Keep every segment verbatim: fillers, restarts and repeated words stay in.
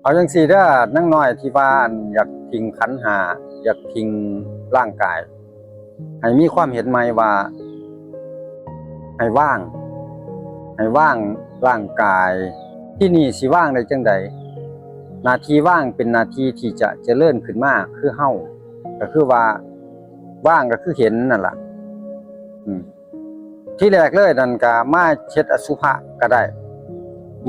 เอาจังซี่เด้อ นางน้อยที่ว่าอันอยากทิ้งขันธ์ห้า อยากทิ้งร่างกาย ให้มีความเห็นใหม่ว่า ให้วาง ให้วางร่างกาย ที่นี่สิวางได้จังใด หน้าที่วางเป็นหน้าที่ที่จะเจริญขึ้นมา คือเฮา ก็คือว่า วางก็คือเห็นนั่นล่ะ อืม ที่แรกเลยนั่นก็มาเฮ็ดอสุภะก็ได้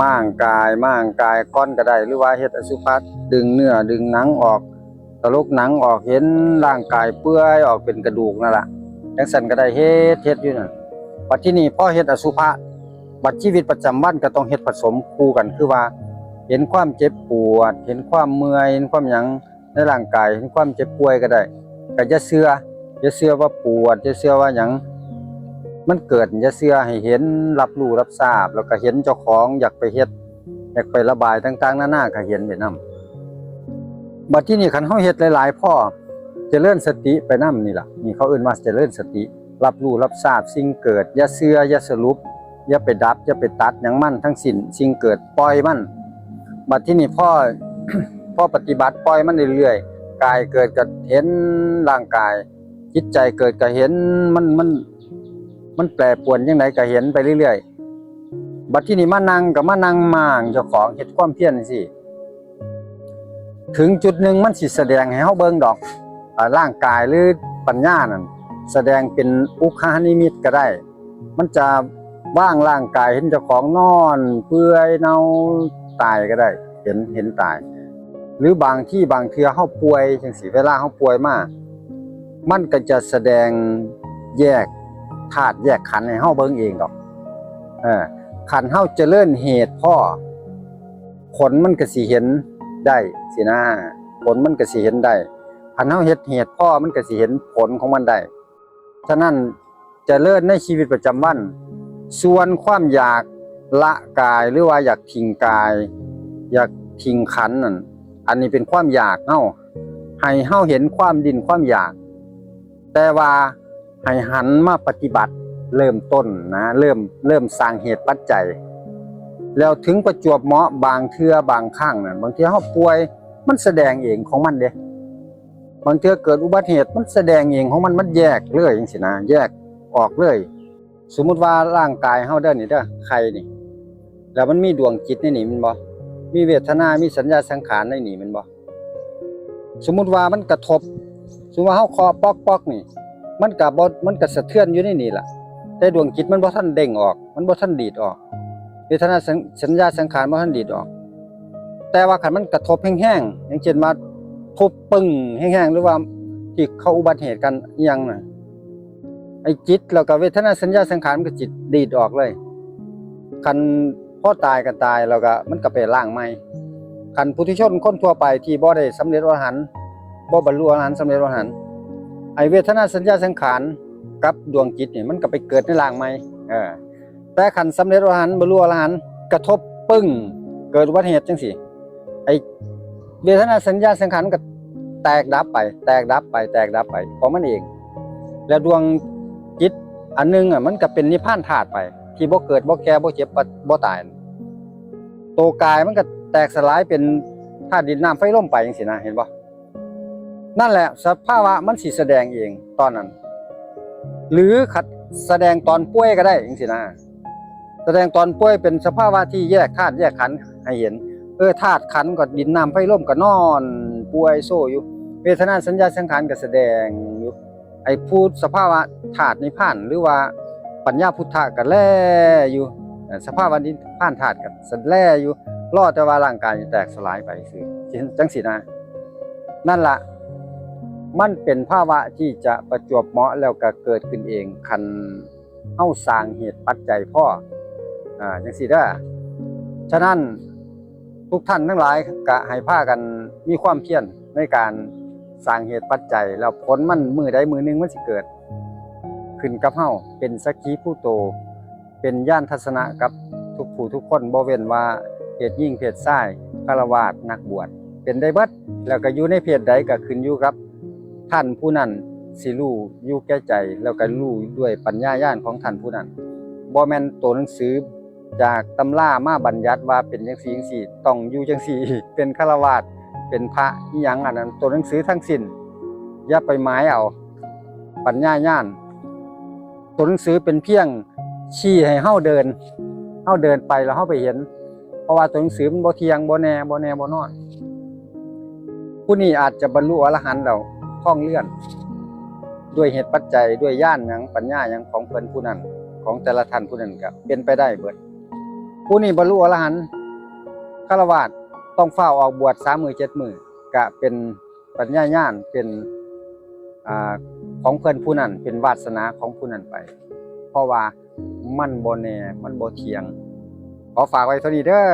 ม้างกาย ม้างกายก่อนก็ได้ หรือว่าเฮ็ดอสุภะ ดึงเนื้อดึงหนังออก ถลกหนังออก เห็นร่างกายเปื่อยออกเป็นกระดูกนั่นล่ะ จังซั่นก็ได้ เฮ็ด เฮ็ดอยู่นั่น บัดที่นี่พอเฮ็ดอสุภะ บัดชีวิตประจำวันก็ต้องเฮ็ดผสมคู่กัน คือว่า เห็นความเจ็บปวด เห็นความเมื่อย เห็นความหยังในร่างกาย เห็นความเจ็บป่วยก็ได้ ก็อย่าเชื่อ อย่าเชื่อว่าปวด อย่าเชื่อว่าหยัง มันเกิด อย่าเชื่อ ให้เห็น รับรู้ รับทราบ แล้วก็เห็นเจ้าของอยากไปเฮ็ด อยากไประบายต่างๆนานาก็เห็นไปนำ บัดที่นี่คันเฮาเฮ็ดหลายๆ พอ เจริญสติไปนำนี่ล่ะ นี่เขาเอิ้นว่าเจริญสติ รับรู้ รับทราบสิ่งเกิด อย่าเชื่อ อย่าสรุป อย่าไปดับ อย่าไปตัดหยังมันทั้งสิ้น สิ่งเกิดปล่อยมัน บัดที่นี่พอ พอปฏิบัติปล่อยมันเรื่อยๆ กายเกิดก็เห็นร่างกาย จิตใจเกิดก็เห็น มัน มัน มันแปรปรวนจังใดก็เห็นไปเรื่อยๆ บัดที่นี่มานั่งก็มานั่งม้างเจ้าของ เฮ็ดความเพียรจังซี่ ถึงจุดหนึ่งมันสิแสดงให้เฮาเบิ่งดอก อ่า ร่างกายหรือปัญญานั่น แสดงเป็นอุคหนิมิตก็ได้ มันจะวางร่างกาย เห็นเจ้าของนอนเปื่อยเน่าตายก็ได้ เห็น เห็นตาย หรือบางที่บางเทื่อเฮาป่วยจังซี่ เวลาเฮาป่วยมา มันก็จะแสดงแยกธาตุแยกขันธ์ให้เฮาเบิ่งเองดอก เออ คันเฮาเจริญเหตุพอ ผลมันก็สิเห็นได้สินะ ผลมันก็สิเห็นได้ คันเฮาเฮ็ดเหตุพอ มันก็สิเห็นผลของมันได้ ฉะนั้นเจริญในชีวิตประจำวัน ส่วนความอยากละกาย หรือว่าอยากทิ้งกาย อยากทิ้งขันธ์นั่น อันนี้เป็นความอยากเฮา ให้เฮาเห็นความดิ้นความอยาก แต่ว่าให้หันมาปฏิบัติ เริ่มต้นนะ เริ่ม เริ่มสร้างเหตุปัจจัย แล้วถึงประจวบเหมาะบางเทื่อบางครั้งนะ บางเทื่อเฮาป่วย มันแสดงเองของมันเด้ บางเทื่อเกิดอุบัติเหตุ มันแสดงเองของมัน มันแยกเลยจังซี้นะ แยกออกเลย สมมุติว่าร่างกายเฮาเด้อนี่เด้อ ไข้นี่ แล้วมันมีดวงจิตในนี่แม่นบ่ มีเวทนา มีสัญญาสังขารในนี่แม่นบ่ สมมุติว่ามันกระทบ สมมุติว่าเฮาเคาะป๊อกๆนี่ มันก็บ่ มันก็สะเทือนอยู่ในนี่ล่ะ แต่ดวงจิตมันบ่ทันเด้งออก มันบ่ทันดีดออก เวทนาสัญ- สัญญาสังขารบ่ทันดีดออก แต่ว่าคันมันกระทบแฮงๆ อย่างเช่นว่าทุบปึ้งแฮงๆ หรือว่าที่เขาอุบัติเหตุกันอิหยังน่ะ ไอ้จิตแล้วก็เวทนาสัญญาสังขารมันก็สิดีดออกเลย คันพอตายก็ตาย แล้วก็มันก็ไปล้างใหม่ คันปุถุชนคนทั่วไปที่บ่ได้สำเร็จอรหันต์ บ่บรรลุอรหันต์ สำเร็จอรหันต์ ไอ้เวทนาสัญญาสังขารกับดวงจิตนี่มันก็ไปเกิดในร่างใหม่ เออ แต่คันสำเร็จอรหันต์ บรรลุอรหันต์ กระทบปึ้ง เกิดอุบัติเหตุจังซี้ ไอ้เวทนาสัญญาสังขารมันก็แตกดับไป แตกดับไป แตกดับไปของมันเอง แล้วดวงจิตอันหนึ่งอะ มันก็เป็นนิพพานธาตุไป ที่บ่เกิด บ่แก่ บ่เจ็บ บ่- บ่ตาย ตัวกายมันก็แตกสลายเป็นธาตุดินน้ำไฟลมไปจังซี้นะ เห็นบ่ นั่นแหละสภาวะมันสิแสดงเองตอนนั้น หรือขัดแสดงตอนป่วยก็ได้จังซี้นะ แสดงตอนป่วยเป็นสภาวะที่แยกธาตุแยกขันธ์ให้เห็น เออ ธาตุขันธ์ก็ดินน้ำไฟลมก็นอนป่วยโซอยู่ เวทนาสัญญาสังขารก็แสดงอยู่ ไอ้ผู้สภาวะธาตุนิพพาน หรือว่าปัญญาพุทธะก็แลอยู่ เอ่อ สภาวะนิพพานธาตุก็แลอยู่ รอแต่ว่าร่างกายแตกสลายไปซื่อ จังซี้นะ นั่นละ มันเป็นภาวะที่จะประจวบเหมาะแล้วก็เกิดขึ้นเอง คันเฮาสร้างเหตุปัจจัยพอ อ่า จังซี้เด้อ ฉะนั้นทุกท่านทั้งหลายก็ให้พากันมีความเพียรในการสร้างเหตุปัจจัย แล้วผลมันมื้อใดมื้อหนึ่งมันสิเกิด ขึ้นกับเฮา เป็นสักขีภูโต เป็นญาณทัศนะกับทุกผู้ทุกคน บ่เว้นว่าเพศหญิงเพศชาย ฆราวาส นักบวช เป็นได้เบิด แล้วก็อยู่ในเพศใดก็ขึ้นอยู่กับท่านผู้นั้นสิรู้อยู่แก่ใจ แล้วก็รู้ด้วยปัญญาญาณของท่านผู้นั้น บ่แม่นตัวหนังสือ จากตำรามาบัญญัติว่าเป็นจังซี่จังซี่ ต้องอยู่จังซี่ เป็นฆราวาส เป็นพระอิหยัง อันนั้นตัวหนังสือทั้งสิ้น อย่าไปหมายเอา ปัญญาญาณ ตัวหนังสือเป็นเพียงชี้ให้เฮาเดิน เฮาเดินไปแล้วเฮาไปเห็น เพราะว่าตัวหนังสือมันบ่เที่ยง บ่แน่ บ่แน่ บ่นอน ผู้นี้อาจจะบรรลุอรหันต์แล้วครองเรือน ด้วยเหตุปัจจัย ด้วยญาณหยัง ปัญญาหยังของเพิ่นผู้นั้น ของแต่ละท่านผู้นั้นก็เป็นไปได้เบิด ผู้นี้บรรลุอรหันต์ ฆราวาส ต้องฟ้าวออกบวชสามมื้อเจ็ดมื้อ ก็เป็นปัญญาญาณ เป็น อ่า ของเพิ่นผู้นั้น เป็นวาสนาของผู้นั้นไป เพราะว่ามันบ่แน่ มันบ่เที่ยง ขอฝากไว้เท่านี้เด้อ